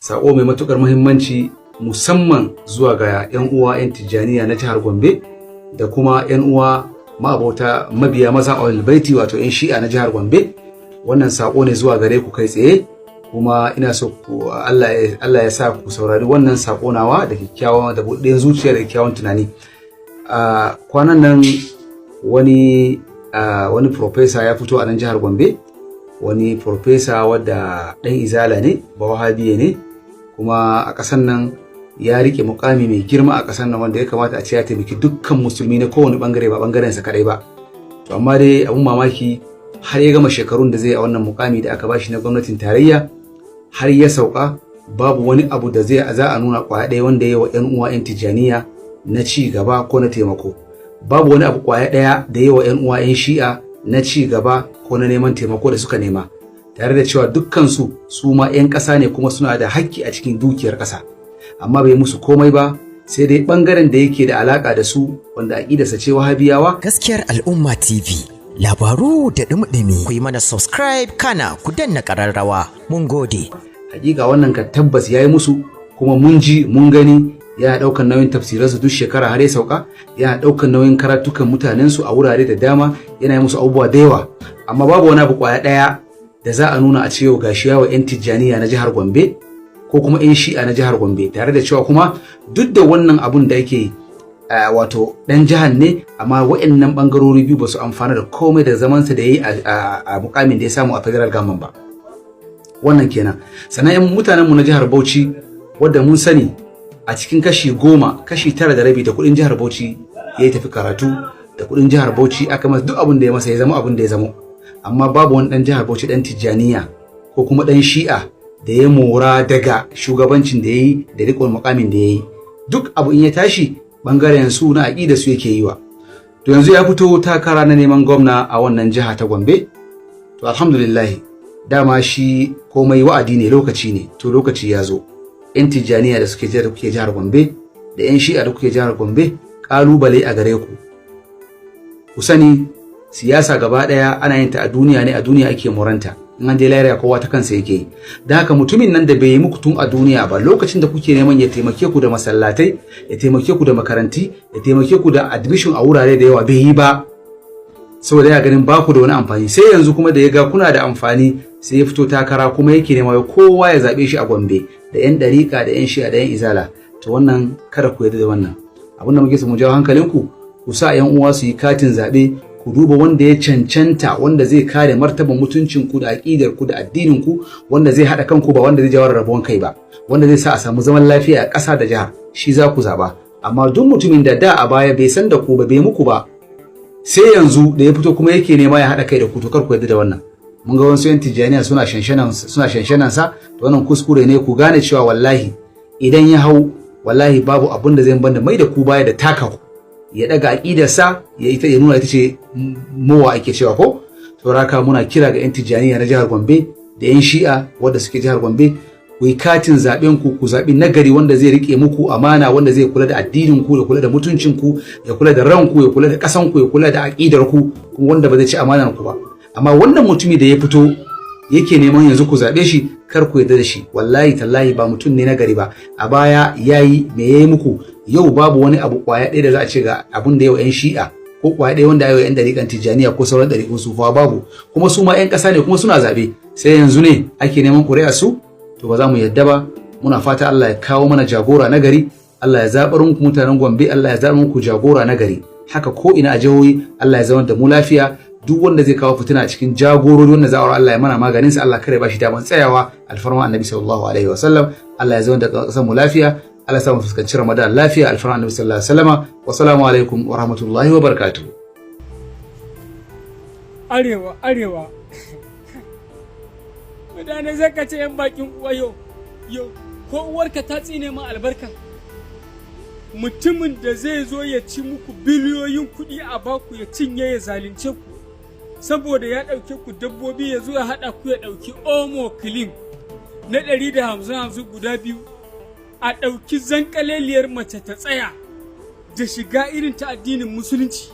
Sako mai matukar muhimmanci, musamman zuwa ga 'yan uwa 'yan Tijjaniya na jihar Gombe da kuma 'yan uwa ma'abota mabiya maza a baiti, wato 'yan Shi'a na jihar Gombe. Wannan sako ne zuwa gare ku kai tsaye, kuma ina so ku Allah ya sa ku saurari wannan sako nawa da kyakkyawan da buɗaɗɗen zuciya da kyakkyawan tunani. Kwanan nan wani professor ya fito a nan jihar Gombe, wani professor wadda ɗan Izala ne, Bawahabiye ne, kuma a ƙasar nan ya rike mukami mai girma a ƙasar nan, wanda ya kamata a ce ya taimaki dukkan musulmi na kowane bangare, ba bangaren sa kadai ba. To amma dai abun mamaki, har ya gama shekarun da zai a wannan mukami da aka bashi na gwamnatin tarayya, har ya sauka, babu wani abu da zai za a nuna kwaya ɗaya wanda ya yi wa 'yan uwa 'yan Tijjaniya na ci gaba ko na taimako. Babu wani abu kwaya ɗaya da ya yi wa 'yan uwa 'yan Shi'a na ci gaba ko na neman taimako da suka nema, tare da cewa dukkansu su ma 'yan ƙasa ne kuma suna da hakki a cikin dukiyar ƙasa. Amma bai musu komai ba, sai dai ɓangaren da yake da alaƙa da su, wanda aƙidarsa ce Wahabiyawa. Gaskiyar Al'umma TV, labaru da ɗumi. Ku yi mana subscribe, kana ku danna ƙararrawa. Mun gode. Hakika wannan ka tabbas ya yi musu, kuma mun ji mun gani, yana ɗaukar nauyin tafsiransu duk shekara har ya sauka, yana ɗaukar nauyin karatukan mutanensu a wurare da dama, yana yi musu abubuwa da yawa. Amma babu wani abu kwaya ɗaya da za a nuna a ce yau gashi yawa 'yan Tijjaniya na jihar Gombe ko kuma 'yan Shi'a na jihar Gombe, tare da cewa kuma duk da wannan abun da yake, wato ɗan jihar ne, amma wa'annan ɓangarori biyu ba su amfana da komai da zamansa da ya yi a mukamin da ya samu a federal government ba. Wannan kenan. Sannan 'yan mutanenmu na jihar Bauchi, wadda mun sani a cikin kashi 10, kashi 9.5 da kuɗin jihar Bauchi ya yi tafi karatu, da kuɗin jihar Bauchi aka masa duk abin da ya masa, ya zama abin da ya zama, amma babu wani ɗan jihar Bauchi, ɗan Tijjaniya ko kuma ɗan Shi'a, da ya mora daga shugabancin da ya yi da riƙon mukamin da ya yi. Duk abu in ya tashi, ɓangaren su na aƙida su yake yi wa. To yanzu ya fito takara na neman gwamna a wannan jiha ta Gombe. To alhamdulillah, dama shi komai wa'adi ne, lokaci ne. To lokaci ya zo. 'Yan Tijjaniya da suke da kuke jihar Gombe da 'yan Shi'a da kuke jihar Gombe, ƙalubale a gare ku. Ku sani, siyasa gaba ɗaya ana yin ta a duniya ne, a duniya ake moranta. In an je lahira, kowa ta kansa yake yi. Da haka mutumin nan da bai yi muku tun a duniya ba, lokacin da kuke neman ya taimake ku da masallatai, ya taimake ku da makaranti, ya taimake ku da admission a wurare da yawa, bai yi ba, saboda yana ganin ba ku da wani amfani. Sai yanzu kuma da ya ga kuna da amfani, sai ya fito takara kuma yake nema ya kowa ya zaɓe shi a Gombe, da 'yan ɗariƙa da 'yan Shi'a da 'yan Izala. To wannan kada ku yarda da wannan. Abin da muke so mu jawo hankalinku, ku sa 'yan uwa su yi katin zaɓe, ku duba wanda ya cancanta, wanda zai kare martaban mutuncin ku da aƙidar ku da addinin ku, wanda zai haɗa kanku, ba wanda zai jawo rabuwan kai ba, wanda zai sa a samu zaman lafiya a ƙasa da jihar, shi za ku zaɓa. Amma duk mutumin da da a baya bai san da ku ba, bai muku ba, sai yanzu da ya fito kuma yake nema ya haɗa kai da ku, to kar ku yarda da wannan. Mun ga wasu 'yan Tijjaniya suna shanshanan sa. To wannan kuskure ne. Ku gane cewa wallahi idan ya hau, wallahi babu abun da zai banda mai da ku baya da taka ku, ya daga aƙidarsa ya ita ya nuna ita ce mowa ake cewa ko. Sauraka muna kira ga 'yan Tijjaniya na jihar Gombe da 'yan Shi'a wadda suke jihar Gombe, ku yi katin zaben ku, ku zaɓi nagari wanda zai rike muku amana, wanda zai kula da addinin ku, ya kula da mutuncin ku, ya kula da ranku, ya kula da ƙasan ku, ya kula da aƙidar ku, kuma wanda ba zai ci amanar ku ba. Amma wannan mutumi da ya fito yake neman yanzu ku zaɓe shi, kar ku yarda da shi. Wallahi tallahi ba mutum ne na gari ba. A baya yayi me yayi muku? Yau babu wani abu kwaya ɗaya da za a ce ga abun da yau 'yan Shi'a, ko kwaya ɗaya wanda yau 'yan ɗariƙan Tijjaniya ko sauran ɗariƙun Sufawa, babu. Kuma su ma 'yan ƙasa ne kuma suna zaɓe. Sai yanzu ne ake neman ƙuri'a su? To ba za mu yadda ba. Muna fata Allah ya kawo mana jagora na gari. Allah ya zaɓar muku mutanen Gombe, Allah ya zaɓar muku jagora na gari. Haka ko ina a jihohi, Allah ya zama da mu lafiya. Duk wanda zai kawo fitina cikin jagorori wanda za a, Allah ya mana maganin sa, Allah kare ba shi daman tsayawa, alfarma Annabi sallallahu alaihi wasallam. Allah ya zama da kasar mu lafiya. Allah ya sa mu fuskanci Ramadan lafiya, alfarma Annabi sallallahu alaihi wasallama. Wassalamu alaikum wa rahmatullahi wa barakatuh. Arewa, arewa, mutane zai ka ce yan bakin uwa. Yau yau ko uwarka ta tsine ma albarka? Mutumin da zai zo ya ci muku biliyoyin kuɗi a baku, ya cinye, ya zalunce ku saboda ya ɗauke ku dabbobi, ya zo ya haɗa ku, ya ɗauki Omo Clean na 150 50 guda biyu, a ɗauki zankaleliyar mace ta tsaya da shiga irin ta addinin Musulunci,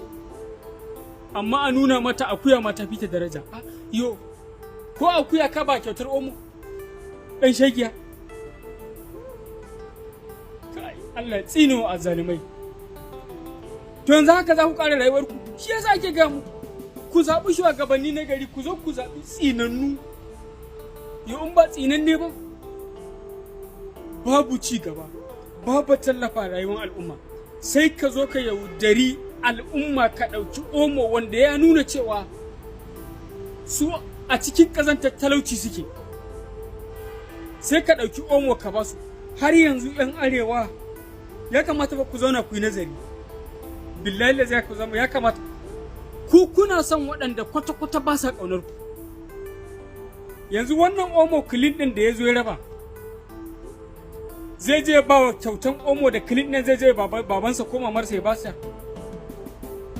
amma a nuna mata akuya ma ta fita daraja. Yo, ko akuya ka ba kyautar Omo, ɗan shagiya. Allah tsine wa azzalumai. To yanzu haka za ku ƙara rayuwarku? Shi yasa ake ga mu ku zaɓi shugabanni na gari. Ku zo ku zaɓi tsinannu. Yau in ba tsinanne ba, babu ci gaba, babu tallafa rayuwar al'umma. Sai ka zo ka yaudari al'umma, ka ɗauki Omo wanda ya nuna cewa su a cikin ƙazantar talauci suke, sai ka ɗauki Omo ka basu. Har yanzu 'yan Arewa, ya kamata ba ku zauna ku yi nazari. Billahi da zai ku zama, ya kamata ku kuna son waɗanda kwata-kwata ba sa ƙaunar ku. Yanzu wannan Omo Clean ɗin da ya zo ya raba, zai je ba wa kyautan Omo da Clean ɗin, zai je babansa ko mamarsa ya ba sa?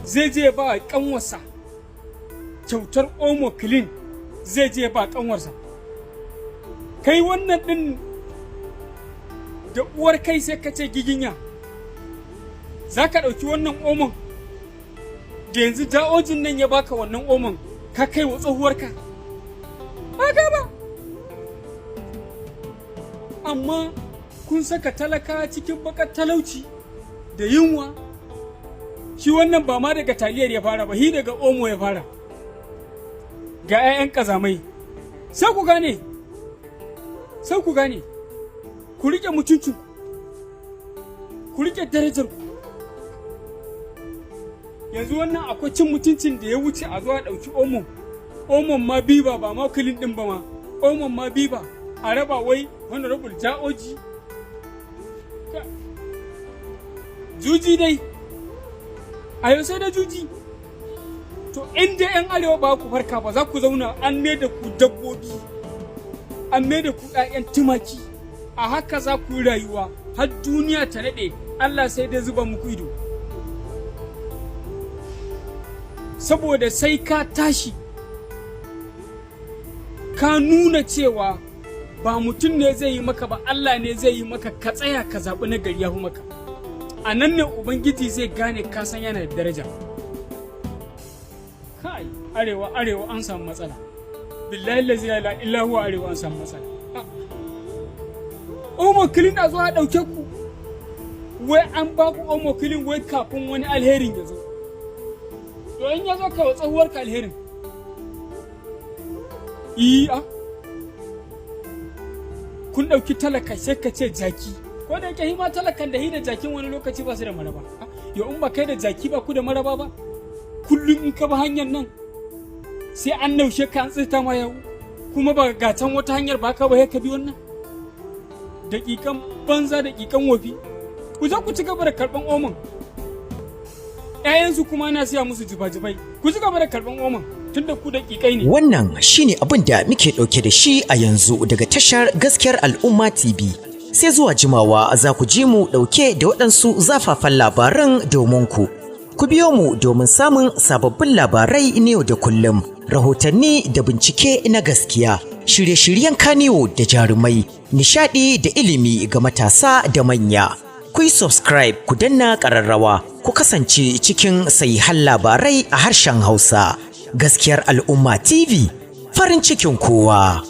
Zai je ba wa ƙanwarsa kyautar Omo Clean? Zai je ba ƙanwarsa? Kai, wannan ɗin da uwar kai sai ka ce giginya. Za ka ɗauki wannan Omon da yanzu Ja'ojin nan ya baka, wannan Omon ka kai wa tsohuwarka? Ba ka ba. Amma kun saka talaka cikin bakar talauci da yunwa. Shi wannan ba ma daga taliyar ya fara ba, shi daga Omo ya fara. Ga 'ya'yan ƙazamai, sai ku gane, sai ku gane, ku riƙe mutuncinku, ku riƙe darajarku. Yanzu wannan akwai cin mutuncin da ya wuce a zuwa ɗauki Omo, Omon ma Viva, ba ma Clean ɗin ba ma, Omon ma Viva, a raba wai Honorable Ja'oji? Juji dai a yau sai da juji. To, in dai 'yan Arewa ba ku farka ba, za ku zauna an mai da ku dabbobi, an mai da ku 'ya'yan tumaki. A haka za ku yi rayuwa har duniya ta naɗe. Allah sai dai zuba muku ido, saboda sai ka tashi ka nuna cewa ba mutum ne zai yi maka ba, Allah ne zai yi maka. Ka tsaya ka zaɓi na gari ya fi maka. A nan ne Ubangiji zai gane ka san yana da daraja. Kai, Arewa, Arewa an samu matsala. Billahi lazi la ilaha illa huwa, Arewa an samu matsala. Omo Clean a zo a ɗauke ku, wai an ba ku Omo Clean, wai kafin wani alherin ya zo. To, in ya zo, ka wa tsohuwarka alherin. Iya, kun ɗauki talaka sai ka ce jaki. Ko da yake hima talakan da hi da jakin wani lokaci ba su da maraba. Yau in ba kai da jaki ba ku da maraba ba. Kullum in ka bi hanyar nan sai an naushe ka, an tsita ma yau, kuma ba gatan wata hanyar ba ka ba, ka bi wannan. Daƙiƙan banza, daƙiƙan wofi. Ku zo ku ci gaba da karɓan Omon. ‘Ya'yansu kuma na siya musu jifa-jifai. Ku ci gaba da karɓan Omon tunda ku daƙiƙai ne. Wannan shine abin da muke ɗauke da shi a yanzu daga tashar Gaskiyar Al'umma TV. Sai zuwa jimawa za ku ji mu ɗauke da waɗansu zafafan labaran domin ku. Ku biyo mu domin samun sababbin labarai na yau da kullum, rahotanni da bincike na gaskiya, shirye-shiryen Kannywood da jarumai, nishaɗi da ilimi ga matasa da manya. Ku yi subscribe, ku danna ƙararrawa, ku kasance cikin sahihan labarai a harshen Hausa. Gaskiyar Al'umma TV, farin cikin kowa.